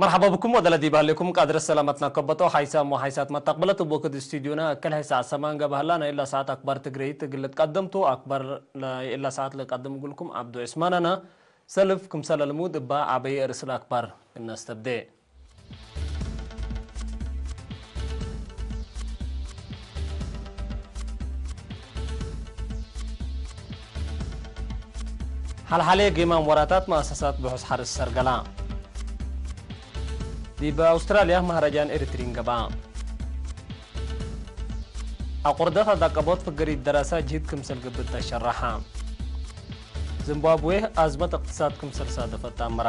መርሓባ ብኩም ወደላ ዲብ ሃሌኩም ቃድረ ሰላማትና ከበጦ ሓይሳ እሞ ሓይሳት መታቅበለት ቦክድ ስቱዲዮና እከል ሓይሳ ዓሰማን ገባህላ ናይ ኢላ ሰዓት ኣክባር ትግረይት እግልት ቀደምቱ ኣክባር ኢላ ሰዓት ለቀደም ጉልኩም ዓብዱ ዕስማናና ሰልፍ ክምሰለ ልሙድ እባ ዓበይ ርእስ ለኣክባር እነስተብደ። ሓልሓሌ ጌማም ወራታት መኣሰሳት ብሑስ ሓርስ ሰርገላ። ዲብ ኣውስትራልያ ማህረጃን ኤርትሪን ገባ። ኣቑርደት ኣዳቀቦት ፍግሪት ደረሳ ጅህድ ክምሰል ግብት ተሸራሓ። ዚምባብዌ ኣዝመት እቅትሳድ ክምሰል ሳደፈት ኣምራ።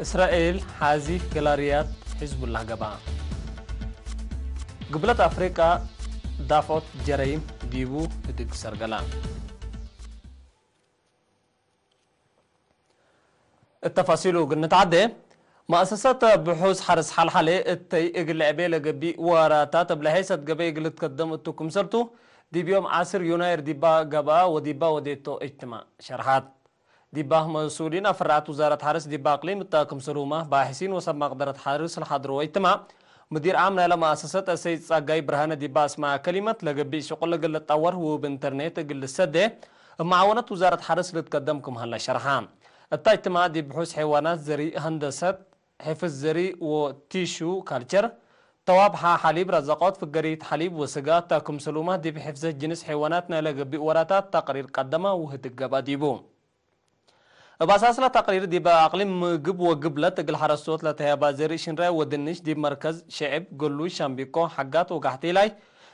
እስራኤል ሓዚ ገላርያት ሒዝቡላህ ገባ። ግብለት ኣፍሪቃ ዳፍዖት ጀረይም ዲቡ ህድግ ሰርገላ። እተፋሲሉ ግን ንትዓደ ማእሰሰት ብሑስ ሓርስ ሓልሓሌ እተይ እግል ዕቤ ለገቢ ወራታት እብለ ሔሰት ገበይ እግል ትከደም እቱ ክምሰልቱ ዲብዮም ዓስር ዩናይር ዲባ ገባ ወዲባ ወዴቶ እጅትማዕ ሸርሓት። ዲባ መስኡሊን ኣፈራዓት ውዛረት ሓርስ ዲባ ኣቅሊም እታ ክምሰልሁማ ባሕሲን ወሰብ ማቅደረት ሓርስ ለሓድርዎ እጅትማዕ ሙዲር ዓም ናይላ ማእሰሰት እሰይ ጸጋይ ብርሃነ ዲባ ኣስማዓ ከሊመት ለገቢ ሽቁል እግል ልጣወር ውብ ኢንተርኔት እግል ልሰደ እብ መዓወነት ውዛረት ሓርስ ልትከደም ክምሃላ ሸርሓ። እታ እጅትማዕ ዲብ ብሑስ ሐይዋናት ዘሪእ፣ ሀንደሰት፣ ሕፍዝ ዘሪእ ወቲሹ ካልቸር፣ ተዋብሓ ሓሊብ፣ ረዘቆት፣ ፍገሪት ሓሊብ ወስጋ፣ እታ ክምሰሉማ ዲብ ሕፍዘት ጅንስ ሐይዋናት ናይ ለገቢእ ወራታት ተቅሪር ቀደማ ውህድ ገባ ዲቡ። እብ ኣሳስላ ተቅሪር ዲብ ኣቅሊም ምግብ ወግብለት እግል ሓረስቶት ለተህያባ ዘሪእ ሽንራይ ወድንሽ ዲብ መርከዝ ሸዕብ፣ ገሉ፣ ሻምቢቆ፣ ሓጋት ወጋሕቴላይ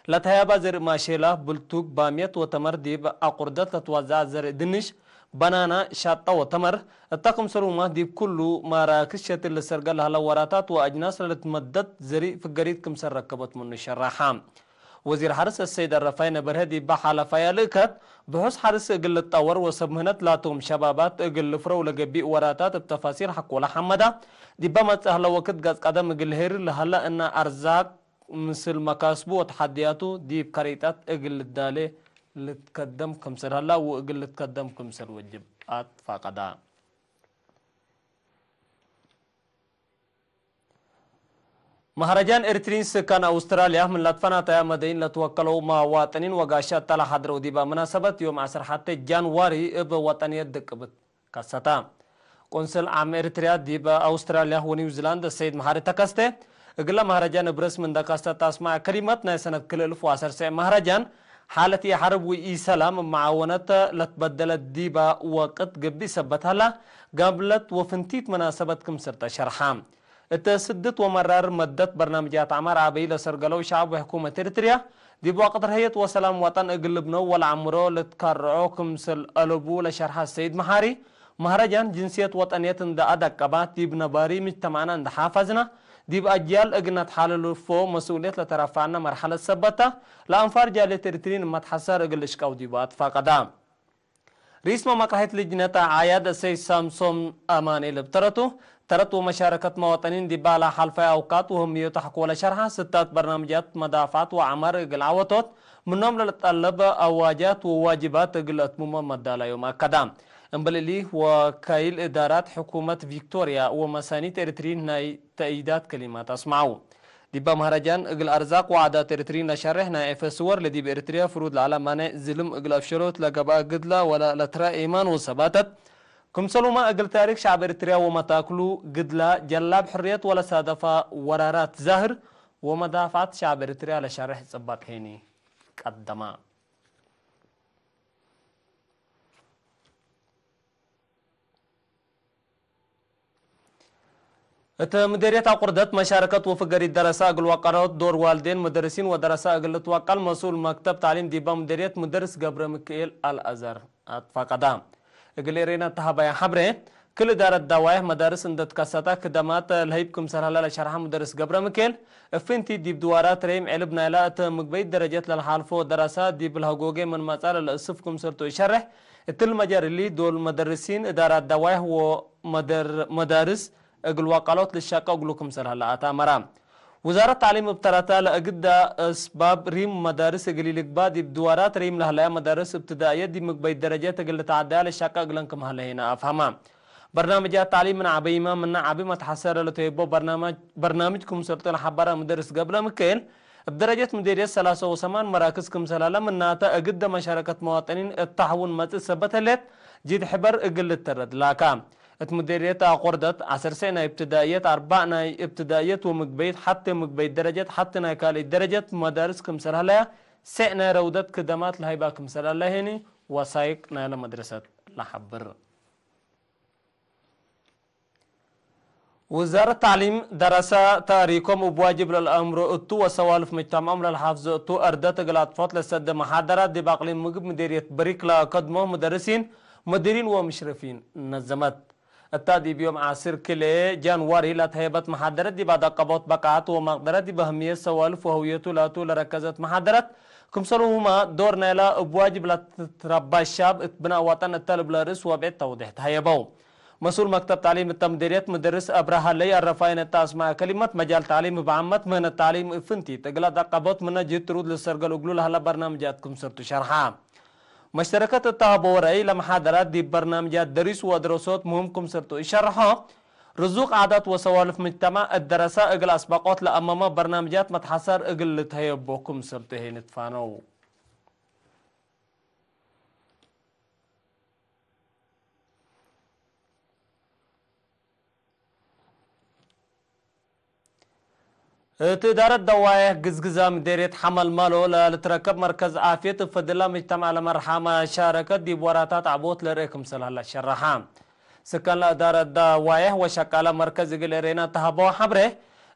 ለተህያባ ዘሪእ ማሼላ፣ ብልቱግ፣ ባምየት ወተመር ዲብ ኣቁርደት ለትዋዘዓ ዘሪእ ድንሽ፣ በናና፣ ሻጣ ወተመር፣ እታ ክምሰልሁማ ዲብ ኩሉ መራክዝ ሸትል ልሰርገ ለህላ ወራታት ወአጅናስ ለልትመደድ ዘሪእ ፍገሪት ክምሰል ረከበት ምኑ ሸራሓ። ወዚር ሓርስ እሰይድ ኣረፋይነ በርሀ ዲባ ሓላፋያ ልእከት፣ ብሑስ ሓርስ እግል ልጣወር ወሰብ ምህነት ላቶም ሸባባት እግል ልፍረው ለገቢእ ወራታት እብ ተፋሲል ሓኮላ ሓመዳ፣ ዲባ መጽእ ህለ ወክድ ጋጽ ቀደም እግል ሄር ለህላ እና ኣርዛቅ ምስል መካስቡ ወተሓድያቱ ዲብ ከሪጣት እግል ልዳሌ ልትከደም ክምሰል ሀላ ወእግል ልትከደም ክምሰል ወጅብ ኣትፋቀዳ። ማህረጃን ኤርትሪን ስካን ኣውስትራልያ ምን ላትፈናታያ መደይን ለትወከለው መዋጥኒን ወጋሻ እተላ ሓድረው ዲባ መናሰበት ዮም ዓሰርተ ሐተ ጃንዋሪ እብ ወጠንየት ድቅብት ከሰታ። ቆንስል ዓም ኤርትርያ ዲብ ኣውስትራልያ ወኒውዚላንድ ሰይድ መሓሪ ተከስተ እግለ ማህረጃን እብ ረስሚ እንደ ከሰታ ኣስማዕ ከሊመት ናይ ሰነት ክልእልፍ ወዓሰርተ ማህረጃን ሓለት ኢሓርብ ወኢሰላም መዓወነት ለትበደለት ዲባ ወቅት ገብእ ሰበት ሀላ ጋብለት ወፍንቲት መናሰበት ክምስል ተሸርሓ። እተ ስድት ወመራር መደት በርናምጃት ዐማር ዐበይ ለሰርገለው ሸዐብ ወሕኩመት ኤርትርያ፣ ዲብ ወቅት ርህየት ወሰላም ወጠን እግል ልብነው ወለዐምሮ ልትከርዖ ክምስል አለቡ ለሸርሐ ሰይድ መሓሪ፣ መህረጃን ጅንስየት ወጠንየት እንደ አደቀባ፣ ዲብ ነባሪ ምጅተማዕና እንደ ሓፈዝና፣ ዲብ አጅያል እግል ነትሓለልፎ መስኡልየት ለተረፋዕና መርሐለት ሰበታ፣ ለአንፋር ጃልየት ኤርትሪን እመትሐሰር እግል ልሽቀው ዲቡ አትፋቀዳ። ርኢስ መመቅርሒት ልጅነት አዓያድ ሰይድ ሳምሶም አማኔል እብ ተረቱ፣ ተረት ወመሻረከት መዋጠኒን ዲባላ ሐልፋይ አውቃት ወህምዮት አሕኮ ለሸርሐ ስታት በርናምጃት መዳፍዓት ወዐማር እግል ዐወቶት ምኖም ለልጠለብ አዋጃት ወዋጅባት እግል አትሙሞም መዳላዮም አከዳ። እምበል እሊ ወካይል እዳራት ሕኩመት ቪክቶሪያ ወመሳኒት ኤርትሪን ናይ ተእይዳት ከሊማት አስመዐው። ዲባ መህረጃን እግል አርዛቅ ወዓዳት ኤርትሪን ለሸሬሕ ናይ ኤፈስ ወር ለዲብ ኤርትርያ ፍሩድ ለዐለ ማኔዕ ዝልም እግል አፍሸሎት ለገብአ ግድላ ወለ ለትረ ኤማን ወሰባተት ክምሰሉማ እግል ታሪክ ሸዕብ ኤርትርያ ወመታክሉ ግድላ ጀላብ ሕርየት ወለሳደፋ ወራራት ዛህር ወመዳፍዓት ሸዕብ ኤርትርያ ለሸሬሕ ጽባጥ ሄኒ ቀደማ። እት ምደርየት አቁርደት መሻረከት ወፍገሪት ደረሳ እግል ወቀሎት ዶር ዋልዴን መደርሲን ወደረሳ እግል ልትወቀል መስኡል መክተብ ታዕሊም ዲባ ምደርየት ምደርስ ገብረ ምክኤል አልአዛር አትፋቀዳ። እግል ኤሬና ተሃባያ ሐብሬ፣ ክል እዳረት ዳዋይሕ መዳርስ እንደ ትከሰታ ክደማት ለህይብ ክምሰል ሀላ ለሸርሐ ምደርስ ገብረ ምክኤል፣ እፍንቲ ዲብ ድዋራት ረይም ዕልብ ናይላ እት ምግበይት ደረጀት ለልሓልፎ ደረሳ ዲብ ለህጎጌ ምን መጻ ለለእስፍ ክምሰልቱ ይሸርሕ፣ እትል መጀር እሊ ዶል መደርሲን እዳራት ዳዋይሕ ወመደር-፣ መዳርስ እግል ወቀሎት ልሻቀ እግሉ ክምሰል ሀላ አታመራ። ውዛረት ታዕሊም እብ ተረታ ለእግዳ እስባብ ሪም መዳርስ እግል ኢልግባ ዲብ ድዋራት ሪም ለህለያ መዳርስ እብትዳእየት ዲብ ምግበይት ደረጀት እግል ልትዓደያ ልሻቀ እግለን ክም ሀለ ሄና አፍሀማ። በርናምጃት ታዕሊም ምን ዓበይማ ምና ዓቢ መትሓሰረ ለተይቦ በርናምጅ ክምሰልጦ ለሓባራ ምደርስ ገብረ ምክኤል፣ እብ ደረጀት ምዴርየት ሰላሳ ወሰማን መራክዝ ክምሰላላ ምናተ እግደ መሻረከት መዋጠኒን እታሕውን መጽእ ሰበት ህሌት ጂድ ሕበር እግል ልተረድ ላካ። እት ምዴርየት ኣቆርደት ዓሰርተ ናይ እብትዳእየት፣ ኣርባዕ ናይ እብትዳእየት ወምግበይት፣ ሓቲ ምግበይት ደረጀት፣ ሓቲ ናይ ካልእት ደረጀት መዳርስ ክምሰል ሃለያ፣ ሴዕ ናይ ረውደት ክደማት ለሃይባ ክምሰል ሃለያ ሄኒ ወሳይቅ ናይለ መድረሰት ለሓብር። ውዛረት ታዕሊም ደረሰ ተእሪኮም እብ ዋጅብ ለልአምሮ እቱ ወሰዋልፍ መጅተምዖም ለልሓፍዞ እቱ እርደት እግል ኣጥፎት ለሰደ መሓደራት ዲብ አቅሊም ምግብ ምዴርየት በሪክ ለከድሞ ሙደርሲን፣ ሙዲሪን ወምሽርፊን ነዘመት። እታ ዲብ ዮም ዓስር ክልኤ ጃንዋሪ ለተሀየበት መሓደረት ዲብ አደቀቦት በቃዓት ወመቅደረት ዲብ አህምየት ሰዋልፍ ወህውየቱ ላቱ ለረከዘት መሓደረት፣ ክምሰልሁማ ዶር ናይላ እብ ዋጅብ ለትትረባ ሻብ እት ብናእ ወጠን እተ ልብለ ርእስ ወብዕድ ተውዴሕ ተሀየበው። መስኡል መክተብ ታዕሊም እተ ምዴርየት ምድርስ አብርሃ ለይ አረፋይን እተ አስማዕ ከሊመት መጃል ታዕሊም እብ ዓመት ምህነት ታዕሊም እብ ፍንቲት እግል አደቀቦት ምነ ጅህት ትሩድ ልሰርገል እግሉ ለሀለ በርናምጃት ክምሰልቱ ሸርሓ። መሽተረከት እተ ሀበወ ረአይ ለመሓደራት ዲብ በርናምጃት ደሪስ ወአድረሶት ምህም ክምሰልቱ እሸርሖ። ርዙቅ ዓዳት ወሰዋልፍ ምጅተማዕ እት ደረሳ እግል አስባቆት ለአመመ በርናምጃት መትሓሳር እግል ልትሀየቦ ክምሰልቱ ሄ ንትፋነው። እት እዳረት ደዋየሕ ግዝግዛ ምዴርየት ሐመልማሎ ለልትረከብ መርከዝ ዓፍየት እብ ፈድላ ምጅተማዕ ለመርሓ መሻረከት ዲብ ወራታት ዐቦት ለርኤ ክምሰል ሀላ ሸረሓ። ስካን ለእዳረት ደዋየሕ ወሸቃለ መርከዝ እግል ኤሬና ተሀበወ ሐብሬ፣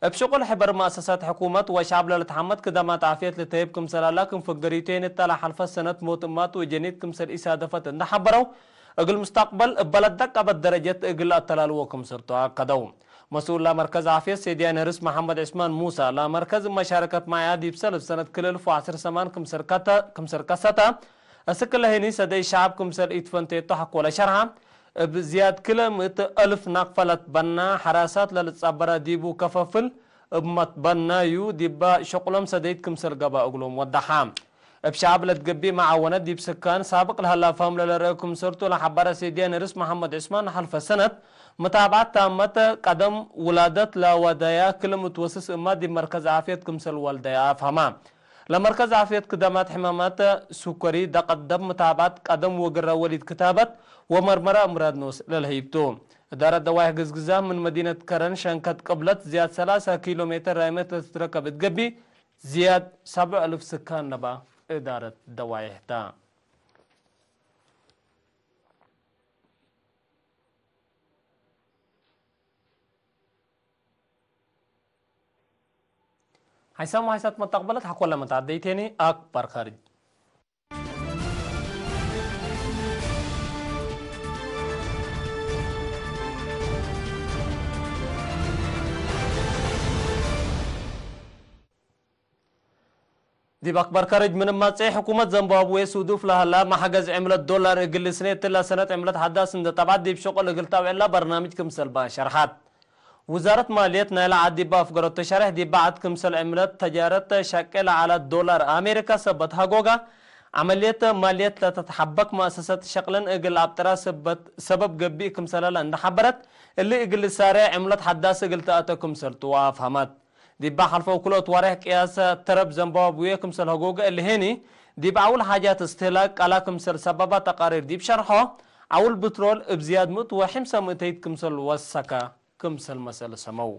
እብ ሽቁል ሕበር መአሰሳት ሕኩመት ወሸዕብ ለልትሐመድ ክደማት ዓፍየት ልተህብ ክምሰል ሀላ ክም ፍገሪቱ ሄን እተ ለሐልፈ ሰነት ሞት እማት ወጀኒት ክምሰል ኢሳደፈት እንደ ሐበረው፣ እግል ሙስተቅበል እበ ለደቀበት ደረጀት እግል አተላልዎ ክምሰልቱ አከደው። መስኡል ለመርከዝ ዓፍየት ሴድያ ነርስ መሐመድ ዑስማን ሙሳ፣ ለመርከዝ መሻረከት ማያ ዲብ ሰልፍ ሰነት ክልል ፎ ዐስር ሰማን ክምሰል ከሰተ፣ እስክ ለሄኒ ሰደይ ሸዕብ ክምሰል ኢትፈንቴቶ ሐኮ ለሸርሐ፣ እብ ዝያድ ክለ ምእት እልፍ ናቅፈ ለትበና ሐራሳት ለልትጸበረ ዲቡ ከፈፍል እብ መትበናዩ ዲባ ሸቁሎም ሰደይት ክምሰል ገብአ እግሎም ወደሓ። እብ ሸዕብ ለትገብእ መዓወነት ዲብ ስካን ሳብቅ ለሀላ ፈህም ለለርአ ክምሰልቱ ለሐበረ ሴድያ ነርስ መሐመድ ዑስማን ሐልፈ ሰነት፣ መታብዓት ታመት ቀደም ውላደት ለወደያ ክልም እትወስስ እማ ዲብ መርከዝ ዓፍየት ክምሰል ወልደያ አፍሀማ። ለመርከዝ ዓፍየት ክደማት ሕማማት ሱከሪ፣ ደቀት ደም፣ መታብዓት ቀደም ወግረ ወሊድ ክታበት ወመርመራ እምራድ ኖስ ለልሀይብቱ። እዳረት ደዋይሕ ግዝግዛ ምን መዲነት ከረን ሸንከት ቅብለት ዝያድ ሰላሳ ኪሎ ሜትር ራይመት ለትትረከብ እትገቢ ዝያድ ሰብዕ እልፍ ስካን ነባ እዳረት ደዋይሕ ታ። ሓይሳም ሓይሳት መተቕበለት ሓኮለ መታደይቴኒ ኣክባር ካርጅ። ዲብ ኣክባር ካርጅ ምን ማጽእ፣ ሕኩመት ዘምባብዌ ሱዱፍ ለሀላ መሓገዝ ዕምለት ዶላር እግል ስኔት እትላ ሰነት ዕምለት ሓዳስ እንደ ጠብዓት ዲብ ሸቁል እግል ታውዕላ በርናምጅ ክምሰል ባን ሸርሓት። ውዛረት ማልየት ናይላ ዓድ ዲባ አፍገረቶ ሸርሕ ዲባ ዓድ ክምሰል ዕምለት ተጃረት ሸቄ ለዓላት ዶላር አሜሪካ ሰበት ሀጎጋ ዐመልየት ማልየት ለተትሓበክ መአሰሰት ሸቅለን እግል አብጥራ ሰበት ሰበብ ገብእ ክምሰለላ እንደ ሐበረት እሊ እግል ሳርያ ዕምለት ሓዳስ እግል ተአተ ክምሰልቱ አፍሀመት። ዲባ ሐልፈው ክልኦት ዋሬሕ ቅያሰ ተረብ ዘምባብዌ ክምሰል ሀጎገ እሊ ሄኒ ዲብ ዐውል ሓጃት እስትህላክ ቃላ ክምሰል ሰባባ ተቃሪር ዲብ ሸርሖ ዐውል ብትሮል እብ ዝያድ ምእት ወሐምሳ ምእተይት ክምሰል ወሰከ። ክምሰል መሰል ሰመው።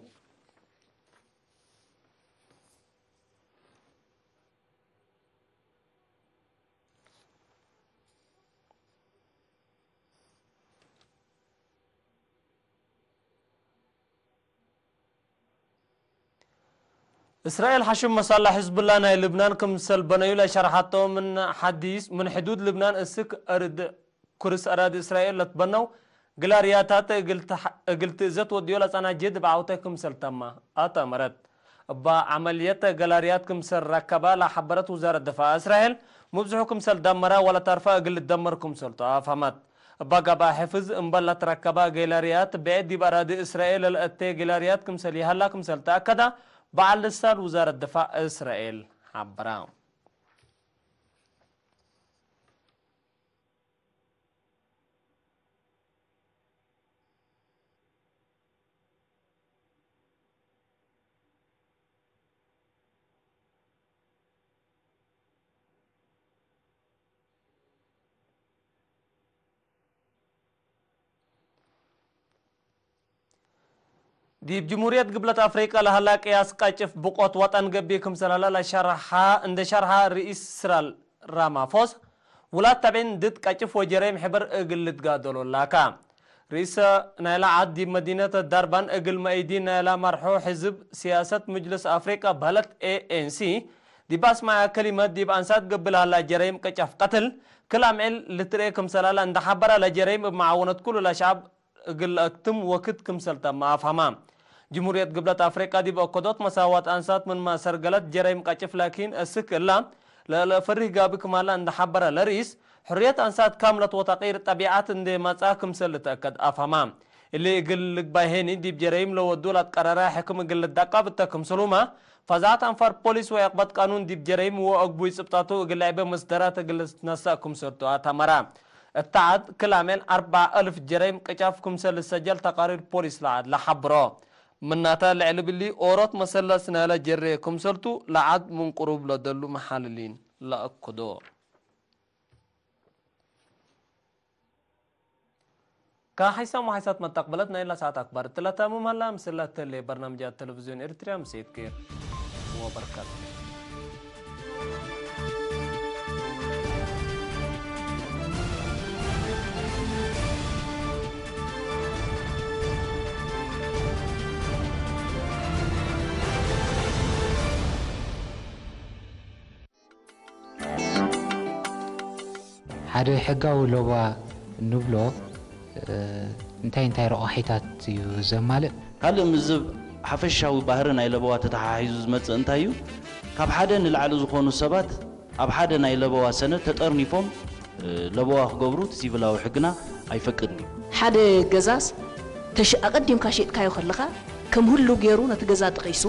እስራኤል ሐሽም መሳላ ሕዝቡላ ናይ ልብናን ክምሰል በነዩ ለሸርሓቶ ምን ሐዲስ ምን ሕዱድ ልብናን እስክ እርድ ኩርስ ኣራዲ እስራኤል ለትበነው ግላርያታት እግል ትእዘት ወድዮ ለጸና ጀድብ ዓውተ ክምሰል ተማ ኣተመረት። እባ ዐመልየት ገላርያት ክምሰል ረከባ ለሐበረት ውዛረት ድፋዕ እስራኤል፣ ሙብዝሑ ክምሰል ደመራ ወለተርፈ እግል ልደመር ክምሰልቱ አፍሀመት። እባ ጋብአ ሕፍዝ እምበል ለትረከባ ገላርያት ብዕድ ዲብ ኣራዲ እስራኤል ለልአቴ ገላርያት ክምሰል ይሀላ ክምሰል ተአከዳ በዓል ልሳን ውዛረት ድፋዕ እስራኤል ሐበራ። ዲብ ጅሙርየት ግብለት ኣፍሪቃ ለሀላ ቅያስ ቀጭፍ ብቆት ወጠን ገቢ ክምሰላላ ለሸርሓ እንደ ሸርሓ ርኢስ ስራል ራማፎስ፣ ውላድ ተብዒን ድድ ቀጭፍ ወጀረይም ሕበር እግል ልትጋደሎ ላካ። ርኢሰ ናይላ ዓድ ዲብ መዲነት ዳርባን እግል መኢዲ ናይላ መርሖ ሕዝብ ሲያሰት ምጅልስ ኣፍሪቃ በህለት ኤ ኤን ሲ ዲብ ኣስማያ ከሊመት ዲብ ኣንሳት ገብእ ለሀላ ጀረይም ቅጫፍ ቀትል ክል ኣምዕል ልትርኤ ክምሰላላ እንደ ሓበራ ለጀረይም እብ መዓወነት ኩሉ ለሸዓብ እግል ለአክትም ወክድ ክምሰል ተማ አፍሀማ። ጅምሁርየት ግብለት አፍሪቃ ዲብ አከዶት መሳዋት አንሳት ምን ማእሰር ገለት ጀረይም ቀጭፍ ላኪን እስክ እላ ለእለ ፈሪህ ጋቢ ክማላ እንደ ሐበረ ለርኢስ፣ ሕርየት አንሳት ካምለት ወተቂር ጠቢዓት እንደ መጽአ ክምሰል ልትአከድ አፍሀማ። እሊ እግል ልግባይ ሄኒ ዲብ ጀረይም ለወዱ ላትቀረረ ሕክም እግል ልዳቃብ እተ ክምስሉማ፣ ፈዛዓት አንፋር ፖሊስ ወዕቅበት ቃኑን ዲብ ጀረይም ወአግቡይ ጽብጣቱ እግል ለዐበ መስደራት እግል ልትነሰእ ክምሰልቱ አተመራ። እታ ዓድ ክላሜን ኣርብዓ እልፍ ጀረይም ቅጫፍ ክምሰል ልሰጀል ተቃሪር ፖሊስ ለዓድ ለሓብሮ። ምናተ ልዕሊ ብሊ ኦሮት መሰለስ ናይለ ጀሬ ክምሰልቱ ለዓድ ምን ቅሩብ ለደሉ መሓልሊን ለአክዶ። ካሓይሳም ወሓይሳት መታቅበለት ናይላ ሰዓት ኣክባር እትለታ ምምሃላ ምስላ ተሌ በርናምጃት ቴሌቪዝዮን ኤርትርያ ምሴት ገይር ወበርከት። ሓደ ሕጋዊ ለበዋ እንብሎ እንታይ እንታይ ረቋሒታት እዩ ዘማልእ? ካልእ ምዝብ ሓፈሻዊ ባህሪ ናይ ለበዋ ተተሓሒዙ ዝመጽእ እንታይ እዩ? ካብ ሓደ ንላዕሊ ዝኾኑ ሰባት ኣብ ሓደ ናይ ለበዋ ሰነድ ተጠርኒፎም ለበዋ ክገብሩ እቲ ሲቪላዊ ሕግና ኣይፈቅድን እዩ። ሓደ ገዛስ ተሽ ኣቐዲምካ ሸጥካዮ ከለኻ ከም ህሉው ገይሩ ነቲ ገዛ ጠቒሱ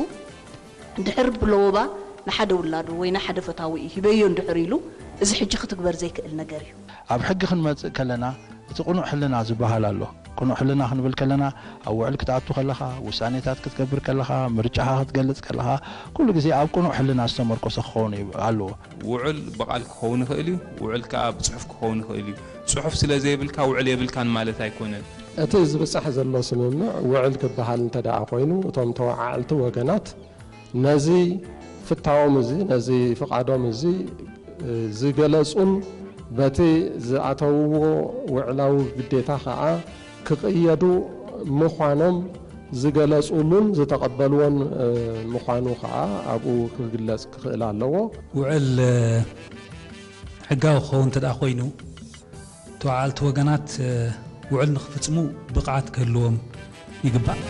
እንድሕር ብለወባ ንሓደ ውላዱ ወይ ንሓደ ፈታዊኡ ሂበዮ እንድሕር ኢሉ፣ እዚ ሕጂ ክትግበር ዘይክእል ነገር እዩ። ኣብ ሕጊ ክንመጽእ ከለና፣ እቲ ቅኑዕ ሕልና ዝበሃል ኣሎ። ቅኑዕ ሕልና ክንብል ከለና፣ ኣብ ውዕል ክትኣቱ ከለኻ፣ ውሳኔታት ክትገብር ከለኻ፣ ምርጫኻ ክትገልጽ ከለኻ፣ ኩሉ ግዜ ኣብ ቅኑዕ ሕልና ዝተመርኮሰ ክኸውን ኣለዎ። ውዕል ብቓል ክኸውን ይኽእል እዩ፣ ውዕል ከኣ ብጽሑፍ ክኸውን ይኽእል እዩ። ጽሑፍ ስለ ዘየብልካ ውዕል የብልካን ማለት ኣይኮነን። እቲ ዝብጻሕ ዘሎ ስምምዕ ውዕል ክበሃል እንተ ደኣ ኮይኑ፣ እቶም ተወዓዕልቲ ወገናት ነዚ ፍታዎም እዚ፣ ነዚ ፍቓዶም እዚ ዝገለጹን በቲ ዝኣተውዎ ውዕላዊ ግዴታ ከኣ ክቕየዱ ምዃኖም ዝገለጹሉን ዝተቐበልዎን ምዃኑ ከኣ ኣብኡ ክግለጽ ክኽእል ኣለዎ። ውዕል ሕጋዊ ክኸውን እንተ ደኣ ኮይኑ፣ ተወዓዕልቲ ወገናት ውዕል ንኽፍጽሙ ብቕዓት ክህልዎም ይግባእ።